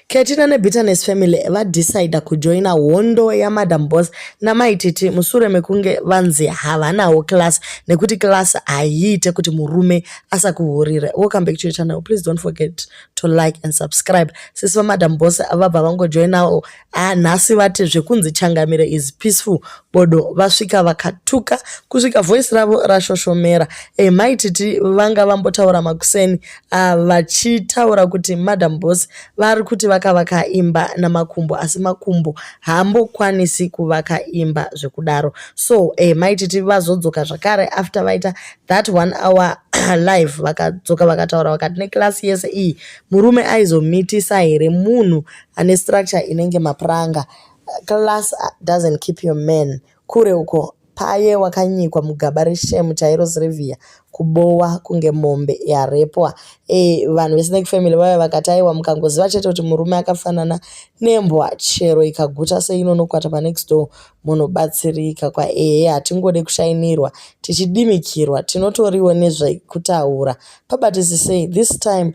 Ketina neBitterness Family vadecider kujoina hondo yaMadam Boss naMai Titi musure mekunge vanzi havanawo class nekuti class haiite kuti murume asakuhurire. Welcome back to your channel. Please don't forget to like and subscribe. Sisi vaMadam Boss vabva vangojoinawo. Ah, nhasi vati zvekunzi Changamire is peaceful bodo vasvika vakatuka kusvika voice ravo rashoshomera. Mai Titi vanga vambotaura makuseni vachitaura kuti Madam Boss vari kuti vakavaka imba namakumbo asi makumbo haambokwanisi kuvaka imba zvekudaro. So Mai Titi vazodzoka zvakare after vaita that one hour live, vakadzoka vakataura vakati neclass yese iyi murume aizomitisa here munhu ane structure inenge mapuranga? Class doesn't keep your man. Kure uko paye wakanyikwa mugaba reshame chairo Sylvia, kubowa kunge mombe yarepwa. Vanhu veSnake Family vauya vakati aiwa, mukangoziva chete kuti murume akafanana nembwa, chero ikaguta seinonokwata panext door munobatsirika. Kwaehe, hatingode kushainirwa tichidimikirwa, tinotoriwo nezvekutaura. Pabatisisei this time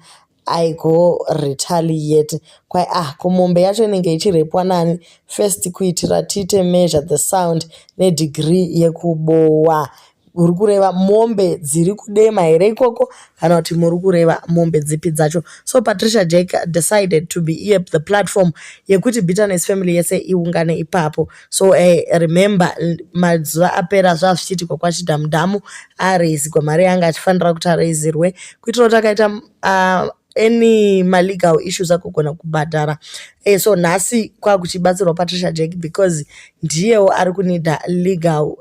I go retaliate. Kwai ah, ko mombe yacho inenge ichirepwa nani first kuitira tiite measure the sound nedegree yekubowa? Uri kureva mombe dziri kudema here ikoko kana kuti muri kureva mombe dzipi dzacho? So Patricia Jack decided to be here, the platform yekuti Bitterness Family yese iungane ipapo. So remember, mazuva apera zvava zvichiitikwa kwachidhamudhamu, areizigwa mari yanga achifanira kuti areizirwe kuitira kuti akaita any malegal issues akugona kubhadhara. So nhasi kwakuchibatsirwa Patricia Jack because ndiyewo ari kunida legal,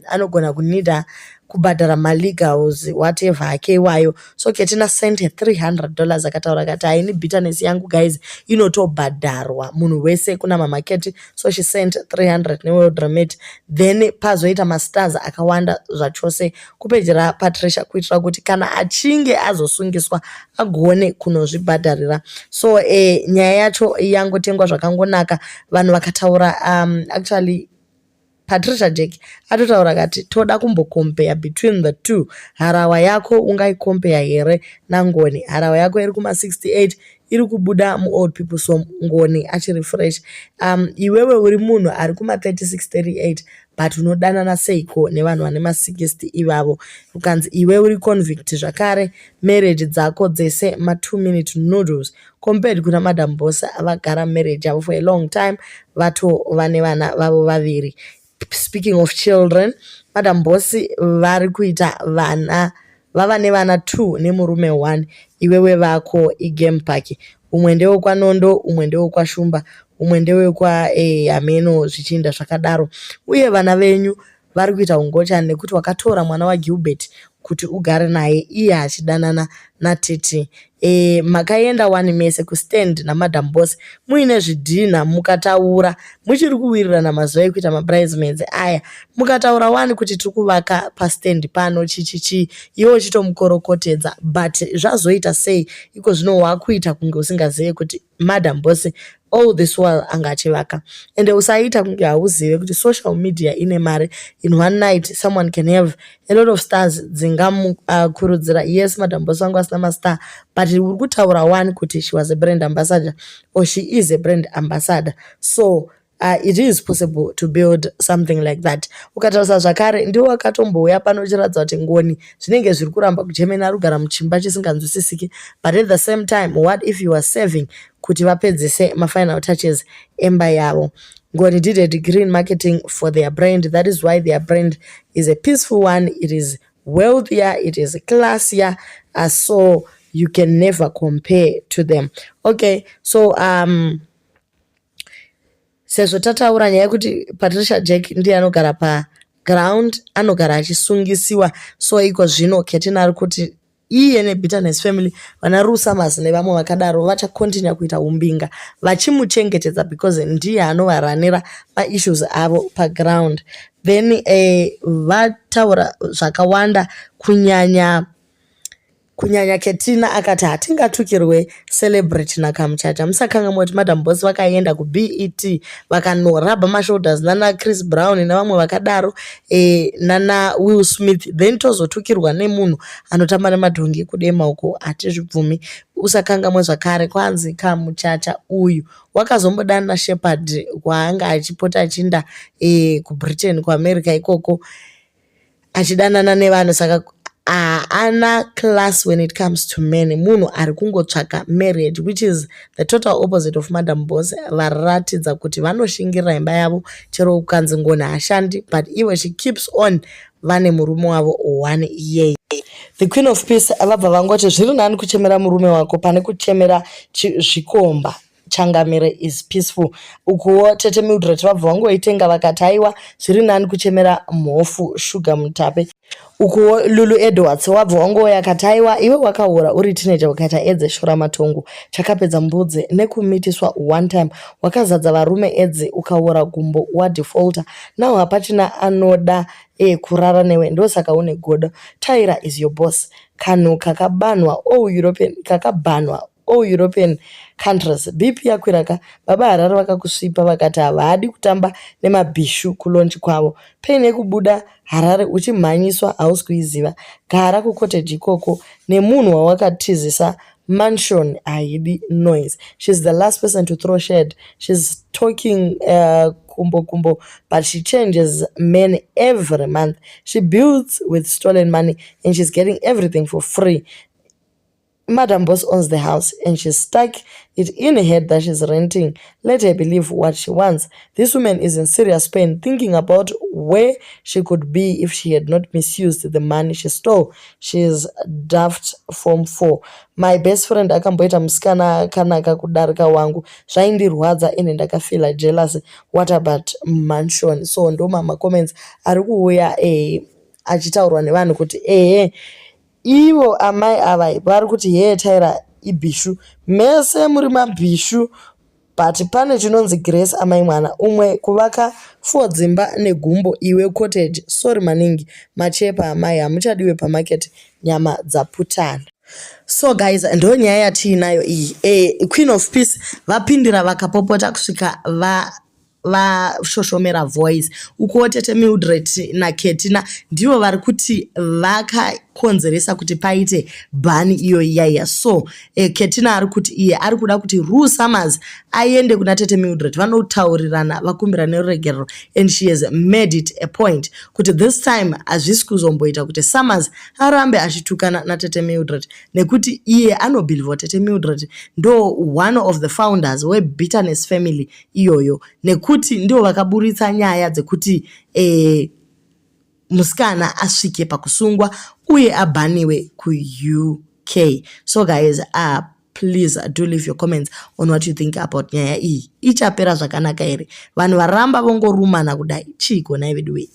anogona kunida kubhadhara malegals whatever ake iwayo. So Ketina sent $300, akataura akati haini bitterness yangu guys inotobhadharwa munhu wese kuna Mama Keti. So she sent 300 neWorld Remit, then pazoita mastars akawanda zvachose kupedzera Patricia kuitira kuti kana achinge azosungiswa agone kunozvibhadharira. So nyaya yacho yangotengwa zvakangonaka. Vanhu vakataura, actually Patricia Jack atotaura akati toda kumbocompare between the two. Harawa yako ungaicompare here naNgoni? Harawa yako iri kuma68, iri kubuda muold people, so Ngoni achiri fresh. Iwewe uri munhu ari kuma36, 38, but unodanana seiko nevanhu vane ma60 ivavo? Ukanzi iwe uri convict zvakare, marriage dzako dzese ma2 minute noodles compared kuna Madam Boss vagara marriage yavo for a long time, vatova nevana vavo vaviri. Speaking of children, Madam Boss vari kuita vana, vava nevana 2 nemurume 1. Iwewe vako igame park, umwe ndewekwaNondo, umwe ndewekwashumba, umwe ndewekwa hameno, zvichienda zvakadaro. Uye vana venyu vari kuita ungochani nekuti wakatora mwana waGilbert kuti ugare naye iye achidanana naTiti. Makaenda wani mese kustand naMadam Boss muine zvidhina, mukataura muchiri kuwirirana mazuva ekuita mabridesmaids aya, mukataura wani kuti tiri kuvaka pastand pano chichichi, iwe uchitomukorokotedza. But zvazoita sei iko zvino wakuita kunge usingazive kuti Madam Boss all this while anga achivaka? Ende usaita kunge hauzive kuti social media ine mari. In one night someone can have a lot of stars dzingamukurudzira. Yes, Madam Boss vangu asina mastar, but uri kutaura one kuti she was a brand ambassador or she is a brand ambassador, so it is possible to build something like that. Ukatarisa zvakare, ndiwo wakatombouya pano uchiratidza kuti Ngoni zvinenge zviri kuramba kuGermany, ari kugara muchimba chisinganzwisisiki. But at the same time, what if you are saving kuti vapedzise mafinal touches emba yavo? Ngoni did a degree in marketing for their brand. That is why their brand is a peaceful one. It is wealthier, it is classier, so you can never compare to them. Okay, so sezvo tataura nyaya yekuti Patricia Jack ndiye anogara paground, anogara achisungisiwa, so iko zvino Ketina ari kuti iye neBitterness Family, vana Rusamas nevamwe vakadaro, vachacontinue kuita umbinga vachimuchengetedza because ndiye anovaranira maissues avo paground. Then vataura zvakawanda, kunyanya Kunyanya Ketina akati hatingatukirwe celebrity naKamuchacha. Musakanganwa kuti Madam Boss vakaenda kuBET vakanorabha mashoulders nana Chris Brown nevamwe vakadaro nana Will Smith, then tozotukirwa nemunhu anotamba nemadhongi kudema uko, hatizvibvumi. Usakanganwe zvakare kwanzi Kamuchacha uyu wakazombodana naShepard kwaanga achipota achiinda kuBritain, kuAmerica ikoko, achidanana nevanhu, saka haana class when it comes to men. Munhu ari kungotsvaka marriage, which is the total opposite of Madam Boss, varatidza kuti vanoshingirira imba yavo chero ukanzi Ngoni haashandi, but iwe she keeps on vane murume wavo one year. The Queen of Peace vabva vangoti zviri nani kuchemera murume wako pane kuchemera zvikomba. Changamire is peaceful. Ukuwo Tete Mildred vabva vangoitenga vakati aiwa, zviri nani kuchemera mhofu Shuga Mutape. Ukuwo Lulu Edwards wabva wangouya akati aiwa, iwe wakaura uri teenager ukaita edzi shura matongo chakapedza mbudzi nekumitiswa one time, wakazadza varume edzi, ukaura gumbo wadefaulter, now hapachina anoda kurara newe, ndosaka une godo. Tyra is your boss. Kanhu kakabanwa all European, kakabhanwa all European countries. BP yakwira ka. Baba Harare vakakusvipa vakati havadi kutamba nemabhishu kulaunch kwavo. Paine kubuda Harare uchimhanyiswa hausi kuiziva. Gara kucottage ikoko nemunhu wawakatizisa. Mansion haidi noise. She's the last person to throw shade. She's talking kumbo kumbo, but she changes men every month. She builds with stolen money and she's getting everything for free. Madam Boss owns the house and she's stuck it in her head that she's renting. Let her believe what she wants. This woman is in serious pain thinking about where she could be if she had not misused the money she stole. She's daft form 4. My best friend akamboita musikana akanaka kudarika wangu, zvaindirwadza ende ndakafeela jealous. What about mansion? So ndo mamacomments ari kuuya achitaurwa nevanhu kuti ehe, ivo amai ava vari kuti heye, Tyra ibhishu, mese muri mabhishu, but pane chinonzi grace. Amai mwana umwe kuvaka four dzimba negumbo, iwe cottage. Sorry maningi, machepa amai, hamuchadiwe pamarket, nyama dzaputana. So guys, ndo nyaya yatiinayo iyi. Queen of Peace vapindira vakapopota kusvika va vashoshomera voice. Ukuwo Tete Mildred naKetina ndivo vari kuti vakakonzeresa kuti paite ban iyo iyaiya. So Ketina ari kuti iye ari kuda kuti Rue Summers aende kuna Tete Mildred vanotaurirana, vakumbira neruregerero, and she has made it a point kuti this time hazvisi kuzomboita kuti Summers arambe achitukana naTete Mildred, nekuti iye anobhilivha Tete Mildred ndo one of the founders webitterness family iyoyo, nekuti ndivo vakaburitsa nyaya dzekuti musikana asvike pakusungwa uye abhaniwe kuUK. So guys, please do leave your comments on what you think about nyaya iyi. Ichapera zvakanaka here? Vanhu varamba vongorumana kudai, chiiko nai vedu wei?